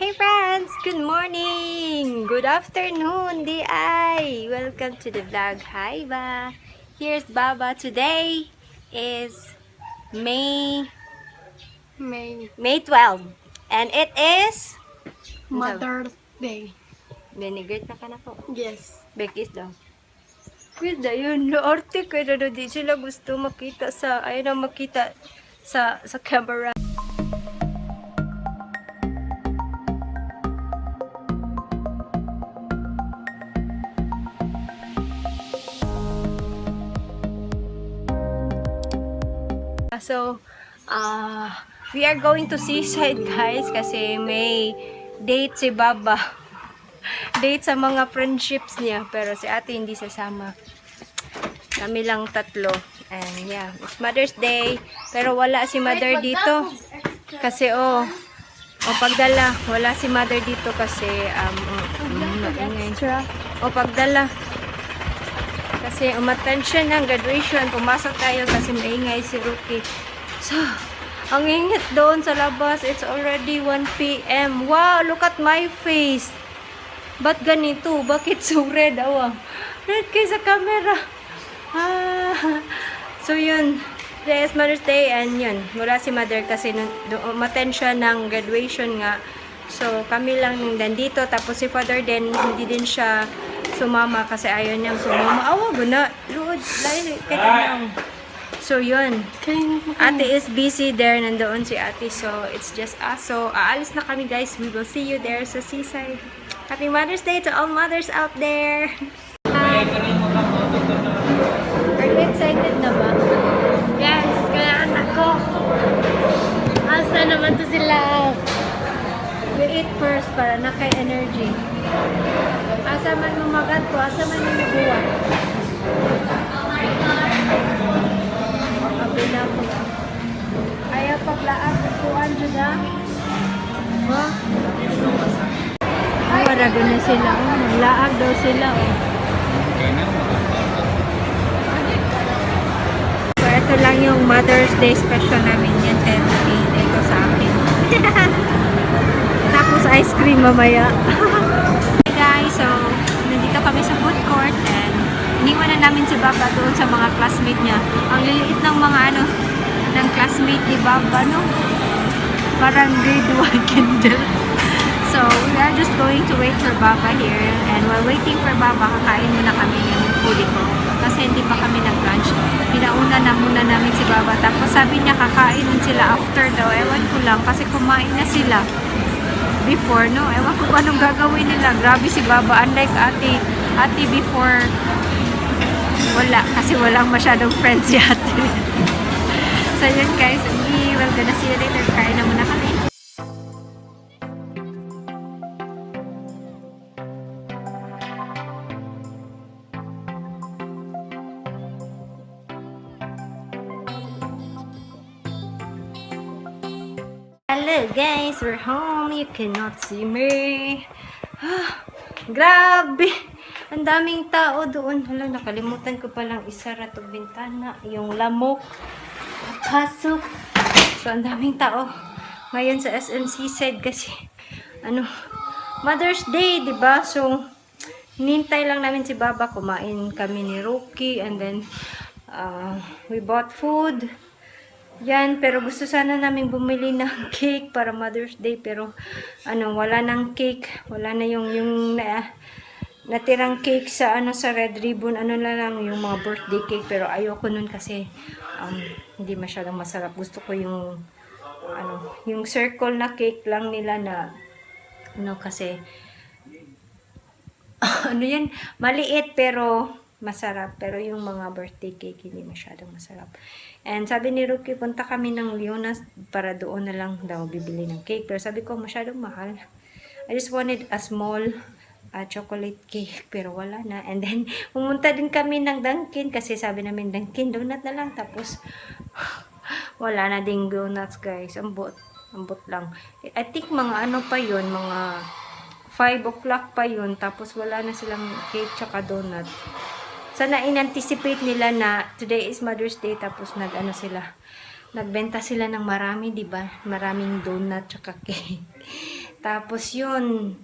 Hey friends! Good morning! Good afternoon, DI! Welcome to the vlog. Hi ba! Here's Baba. Today is May 12. And it is Mother's Day. Binigret na ka na po. Yes. Bekis daw. Wait na yun. Arte ko na di sila gusto makita sa ayun na makita sa camera. So, we are going to seaside guys kasi may date si Baba. Date sa mga friendships niya pero si ate hindi sasama. Kami lang tatlo. And yeah, it's Mother's Day pero wala si Mother dito. Kasi pagdala, wala si Mother dito kasi pagdala. Kasi umattend siya ng graduation, pumasok tayo kasi maingay si Rookie. So, ang ingit doon sa labas, it's already 1 PM. Wow, look at my face. Ba't ganito? Bakit so red? Red kayo sa camera. So yun, today is Mother's Day and yun, wala si Mother kasi umattend siya ng graduation nga. So, kami lang nandito. Tapos si Father din, hindi din siya sumama kasi ayaw niyang sumama. Guna. Lord, layo. So, yun. Ate is busy there. Nandoon si ate. So, it's just us. So, aalis na kami guys. We will see you there sa seaside. Happy Mother's Day to all mothers out there. Are you excited na ba? Yes, kaya anak ko. Asa naman to sila? You eat first para na kay energy. Asa man lumagat ko, asa man yung buwan. Abi na po. Ayaw paglaag, kuhan dyan na. Marago na sila. Laag daw sila. So, ito lang yung Mother's Day special namin yan. 10 ito sa akin. Tapos ice cream mamaya. Hey guys, so nandito kami sa food court and iniwan na namin si Baba doon sa mga classmate niya. Ang liliit ng mga ng classmate ni Baba, no? Parang grade 1 kinder. So we are just going to wait for Baba here and while waiting for Baba, kakain muna kami ng foodie ko. Kasi hindi pa kami nag-lunch. Pinauna na muna namin si Baba. Tapos sabi niya kakainin sila after daw. Ewan ko lang kasi kumain na sila before, no? Ewan ko anong gagawin nila. Grabe si Baba. Unlike ate before, wala. Kasi walang masyadong friends si ate. So yun guys, we will gonna see you later. Kain na muna kami. Hello guys, we're home. You cannot see me. Grabe! Ang daming tao doon. Hala, nakalimutan ko palang isara itong bintana. Yung lamok. Pasok. So, ang daming tao. Ngayon sa SMC side kasi, Mother's Day, diba? So, nintay lang namin si Baba. Kumain kami ni Rookie. And then, we bought food. Yan, pero gusto sana namin bumili ng cake para Mother's Day, pero wala nang cake, wala na yung natirang cake sa sa Red Ribbon, na lang yung mga birthday cake, pero ayoko nun kasi hindi masyadong masarap. Gusto ko yung yung circle na cake lang nila na kasi yan, maliit pero masarap, pero yung mga birthday cake hindi masyadong masarap. And sabi ni Rookie, punta kami ng Leonas para doon na lang daw bibili ng cake. Pero sabi ko, masyadong mahal. I just wanted a small chocolate cake, pero wala na. And then, pumunta din kami ng Dunkin kasi sabi namin, Dunkin, donut na lang. Tapos, wala na ding donuts, guys. Ambot lang. I think mga pa yun, mga 5 o'clock pa yun. Tapos, wala na silang cake tsaka donut. Sana in-anticipate nila na today is Mother's Day tapos nagbenta sila ng marami, 'di ba? Maraming donut tsaka cake. Tapos yun,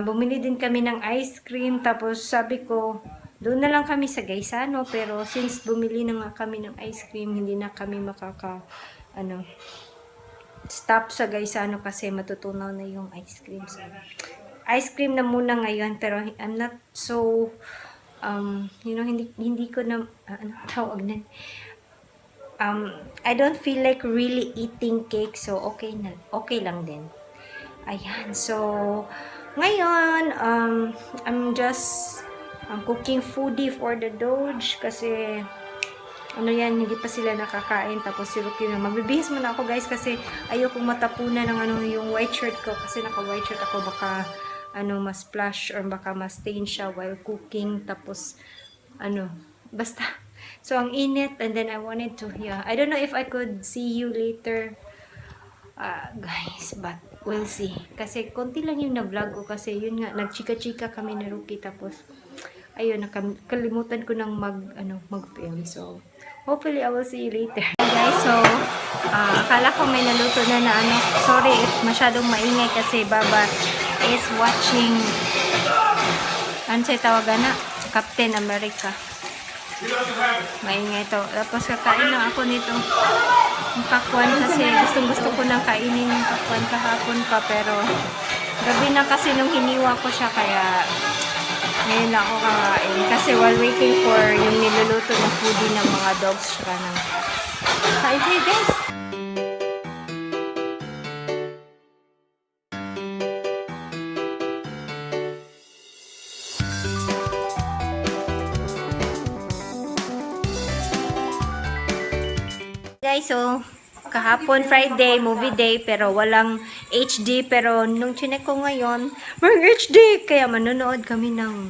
bumili din kami ng ice cream. Tapos sabi ko, doon na lang kami sa Gaisano. Pero since bumili na nga kami ng ice cream, hindi na kami stop sa Gaisano kasi matutunaw na yung ice cream. So, ice cream na muna ngayon. Pero I'm not so, hindi ko na, tawag na. I don't feel like really eating cake. So, okay lang din. Ayan, so, ngayon, I'm cooking foodie for the Doge kasi, hindi pa sila nakakain. Tapos si Ruki na, magbibihis muna ako guys kasi ayokong matapunan ng yung white shirt ko kasi naka-white shirt ako, baka, ma-splash or baka ma-stain siya while cooking. Tapos, basta. So, ang init, and then I wanted to, I don't know if I could see you later, guys, but we'll see. Kasi konti lang yung na-vlog ko kasi yun nga, nagchika-chika kami ni Ruki tapos ayun, nakalimutan ko ng mag-film. So, hopefully I will see you later. Hey guys, so akala ko may naluto na sorry if masyadong maingay kasi Baba is watching tawagan na Captain America. Maingay to. Tapos kakain lang ako nito. Yung pakwan kasi gusto ko nang kainin yung pakwan kahapon pa pero gabi na kasi nung hiniwa ko siya kaya ngayon lang ako kakain kasi while waiting for yung niluluto na foodie ng mga dogs siya ng kain tayo guys. Guys, so kahapon Friday, movie day, pero walang HD. Pero nung chinek ko ngayon, may HD! Kaya manonood kami ng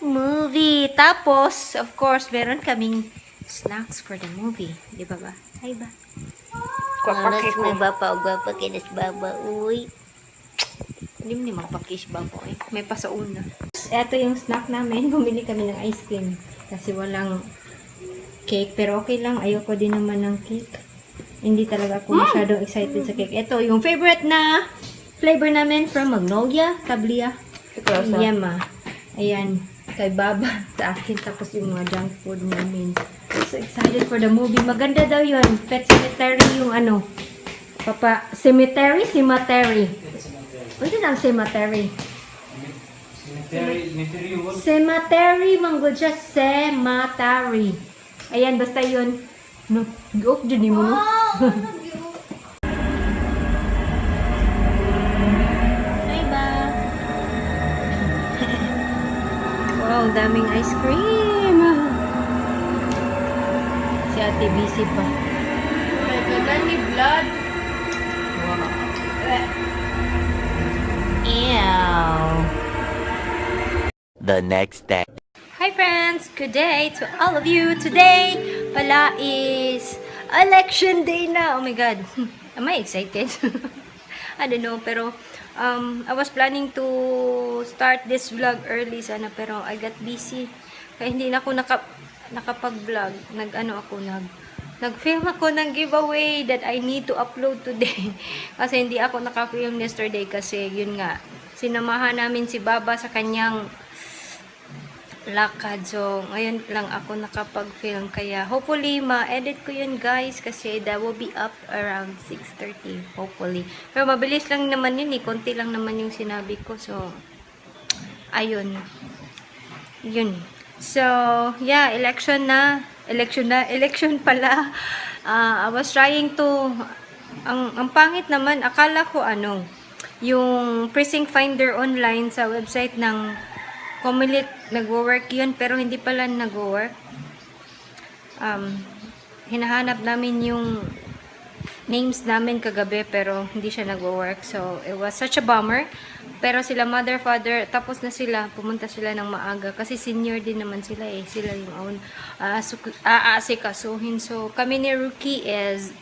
movie. Tapos, of course, meron kaming snacks for the movie. Di ba ba? Ay ba? Kwapake ko. May bapa o bapa kinis baba. Uy. Hindi mo ni magpakis baba. Eh. May pasauna. Ito yung snack namin. Bumili kami ng ice cream. Kasi walang cake, pero okay lang. Ayoko din naman ng cake. Hindi talaga ako masyadong excited sa cake. Ito, yung favorite na flavor namin from Magnolia, Tablia. Yema. Ayan. Kay Baba, sa akin. Tapos yung mga junk food namin. So excited for the movie. Maganda daw yun. Pet Cemetery yung Cemetery? Ano ang Cemetery? Cemetery, Manggoja, Cemetery. Ayan, basta yun. No, go off dyan mo, no? Hi, ba? Wow, daming ice cream. Si Ate busy pa. May ganda ni blood. Wow. Ew. The next day. Hi friends! Good day to all of you! Today pala is election day na! Oh my god! Am I excited? I don't know, pero I was planning to start this vlog early sana, pero I got busy. Kaya hindi na ako nakapag-vlog. Nag-film ako ng giveaway that I need to upload today. Kasi hindi ako naka-film yesterday kasi yun nga, sinamahan namin si Baba sa kanyang lakad. So, ngayon lang ako nakapag-film. Kaya, hopefully, ma-edit ko yun, guys. Kasi, that will be up around 6:30. Hopefully. Pero, mabilis lang naman yun, eh. Konti lang naman yung sinabi ko. So, ayun. Yun. So, yeah, election pala. I was trying to, ang pangit naman, akala ko, yung precinct finder online sa website ng Comelec, nagwo-work yun, pero hindi pala nagwo-work. Hinahanap namin yung names namin kagabi, pero hindi siya nagwo-work. So, it was such a bummer. Pero sila mother, father, tapos na sila, pumunta sila ng maaga. Kasi senior din naman sila eh. Sila yung aasikasuhin. So, kami ni Rookie is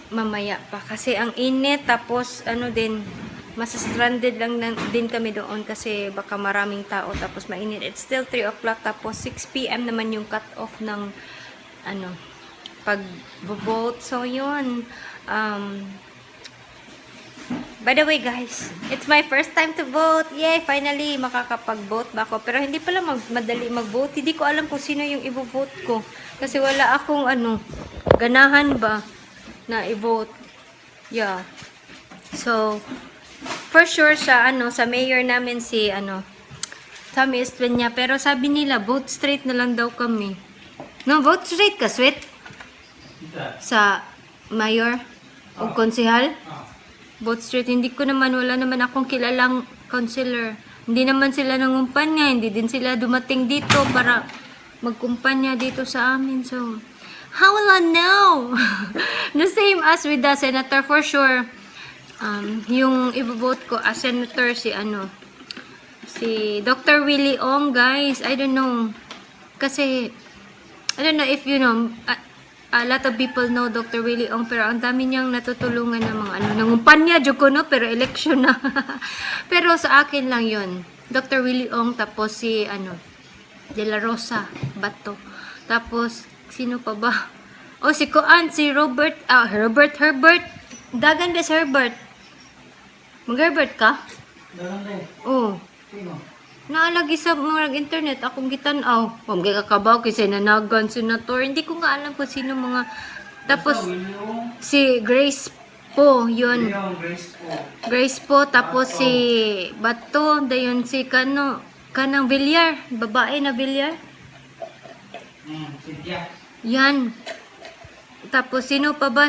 mamaya pa. Kasi ang init, tapos stranded lang din kami doon kasi baka maraming tao tapos mainit. It's still 3 o'clock tapos 6 PM naman yung cut off ng pag-vote. So yun, By the way guys, it's my first time to vote. Yay! Finally, makakapag-vote ba ako. Pero hindi pala madali mag-vote. Hindi ko alam kung sino yung i-vote ko. Kasi wala akong ganahan ba na i-vote. Yeah. So, for sure sa mayor namin si Tommy Estrella. Pero sabi nila, vote straight na lang daw kami. No, vote straight ka, sweet? Sa mayor o konsehal? Vote straight. Hindi ko naman, wala naman akong kilalang counselor. Hindi naman sila nangumpanya. Hindi din sila dumating dito para magkumpanya dito sa amin. So, how will I know? The same as with the senator for sure. Yung i-vote ko as senator si Dr. Willie Ong, guys. I don't know. Kasi, I don't know if you know, a lot of people know Dr. Willie Ong, pero ang dami niyang natutulungan ng mga nangumpanya, Diyoko, no? Pero election na. Pero sa akin lang yon, Dr. Willie Ong, tapos si, De La Rosa, Bato. Tapos, sino pa ba? O, si Robert, Herbert. Dagan des Herbert. Mag-Herbert ka? Dagan din. Oo. Sino? Naalagi sa mga internet, akong gitanaw. Mga kakabaw, kasi nanagan, senator. Hindi ko nga alam kung sino mga... Tapos, si Grace po, yun. Grace po, tapos si Bato, dayon si kanang Villar, babae na Villar. Cynthia. Yan. Tapos, sino pa ba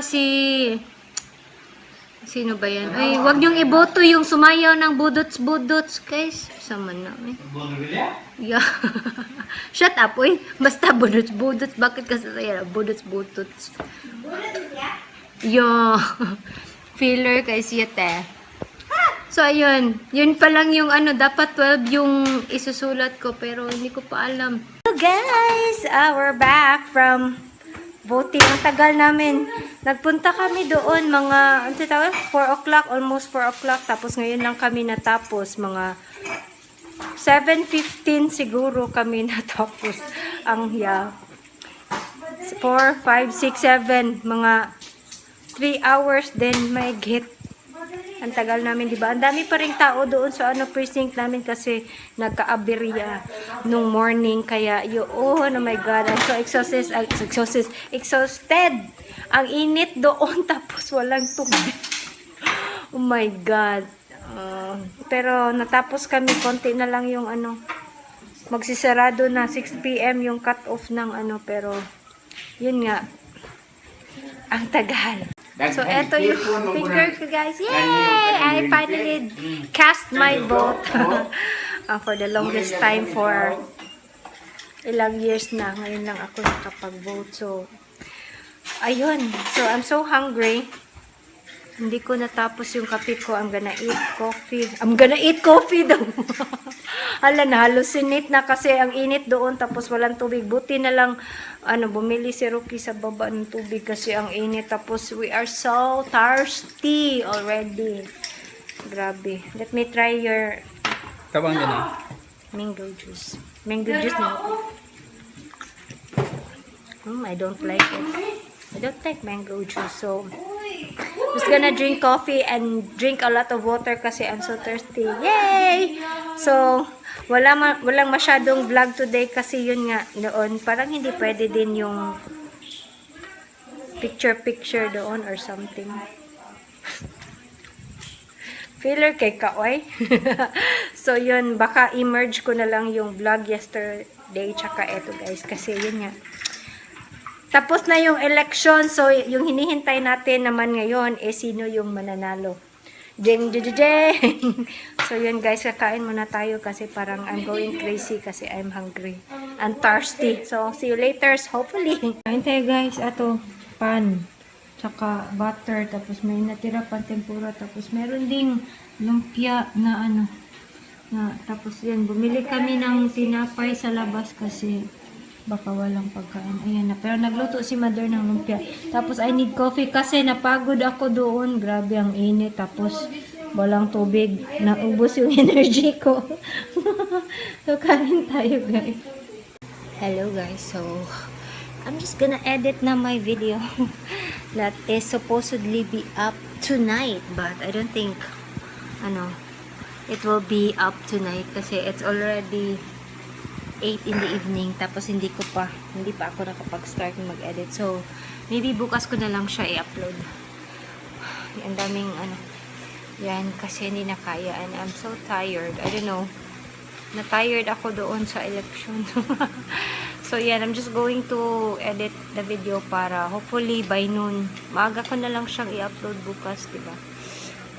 Sino ba yan? Ay, wag niyong iboto yung sumayaw ng budots-budots, guys. Sama na, eh. Bonavilla? Yeah. Shut up, uy. Basta budots-budots. Bakit ka sasaya? Budots-budots. Yeah. Filler kay Siete. So, ayun. Yun pa lang yung dapat 12 yung isusulat ko. Pero hindi ko pa alam. So, guys, we're back from voting. Ang tagal namin. Nagpunta kami doon mga, 4 o'clock, almost 4 o'clock. Tapos ngayon lang kami natapos. Mga 7:15 siguro kami natapos. Ang 4, 5, 6, 7. Mga 3 hours din may git. Ang tagal namin, di ba? Ang dami pa ring tao doon sa precinct namin kasi nagka-aberya nung morning. Kaya oh my God, I'm so exhausted. Ang init doon, tapos walang tubig. Oh my God. Pero natapos kami, konti na lang yung magsisarado na 6 PM yung cut-off ng pero yun nga, ang tagal. So, eto yung finger ko, guys. Yay! I finally cast my vote for the longest time for ilang years na. Ngayon lang ako nakapag-vote. So, ayun. So, I'm so hungry. Hindi ko natapos yung kape ko. I'm gonna eat coffee. I'm gonna eat coffee daw. Hala, na-hallucinate na kasi ang init doon tapos walang tubig. Buti na lang, bumili si Rocky sa baba ng tubig kasi ang init. Tapos we are so thirsty already. Grabe. Let me try your Tabang din mango juice. Mango juice na. I don't like it. I don't like mango juice. So, just gonna drink coffee and drink a lot of water kasi I'm so thirsty. Yay! So, walang masyadong vlog today kasi yun nga doon. Parang hindi pwede din yung picture doon or something. Filler kay kaoy. So, yun. Baka i-merge ko na lang yung vlog yesterday tsaka eto guys. Kasi yun nga. Tapos na yung election, so yung hinihintay natin naman ngayon sino yung mananalo. Jeng, jeng, jeng. So yun guys, kakain muna tayo kasi parang I'm going crazy kasi I'm hungry and thirsty. So see you later, hopefully. Hintay guys, ato pan, tsaka butter, tapos may natira pang tempura, tapos meron ding lumpia na tapos yan, bumili kami ng tinapay sa labas kasi baka walang pagkain. Ayan na. Pero nagluto si mother ng lumpia. Tapos I need coffee kasi napagod ako doon. Grabe ang init. Tapos walang tubig. Naubos yung energy ko. So kain tayo guys. Hello guys. So I'm just gonna edit na my video that is supposedly be up tonight, but I don't think it will be up tonight kasi it's already 8 in the evening, tapos hindi pa ako nakapag-start mag-edit. So maybe bukas ko na lang siya i-upload. Ang daming yan kasi hindi na kaya, and I'm so tired. I don't know, na-tired ako doon sa election. So yan, I'm just going to edit the video para hopefully by noon, maaga ko na lang siyang i-upload bukas, diba?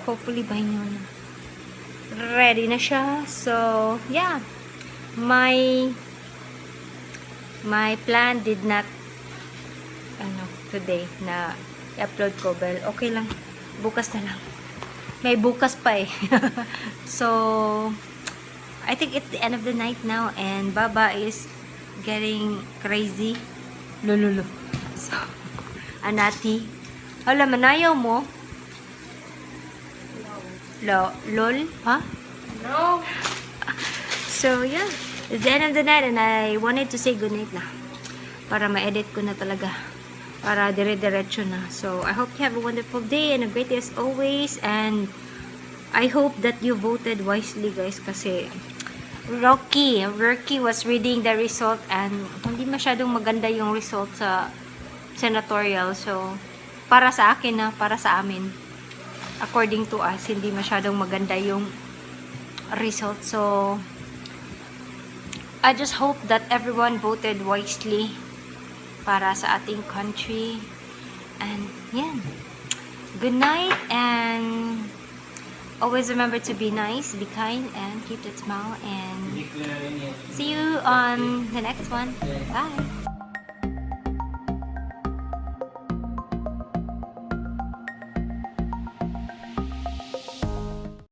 Hopefully by noon ready na siya. So yeah, my plan did not today na i-upload ko, but okay lang, bukas na lang, may bukas pa eh. So I think it's the end of the night now, and Baba is getting crazy. Lululo. So, Anati. Hala, manayaw mo? Lol? Ha? No. So, yeah. It's the end of the night, and I wanted to say goodnight na. Para ma-edit ko na talaga. Para dire-diretso na. So, I hope you have a wonderful day and a great day as always. And I hope that you voted wisely, guys, kasi Rocky was reading the result and hindi masyadong maganda yung result sa senatorial. So, para sa akin para sa amin, according to us, hindi masyadong maganda yung result. So, I just hope that everyone voted wisely para sa ating country. And, yan. Good night, and always remember to be nice, be kind, and keep that smile, and see you on the next one. Bye!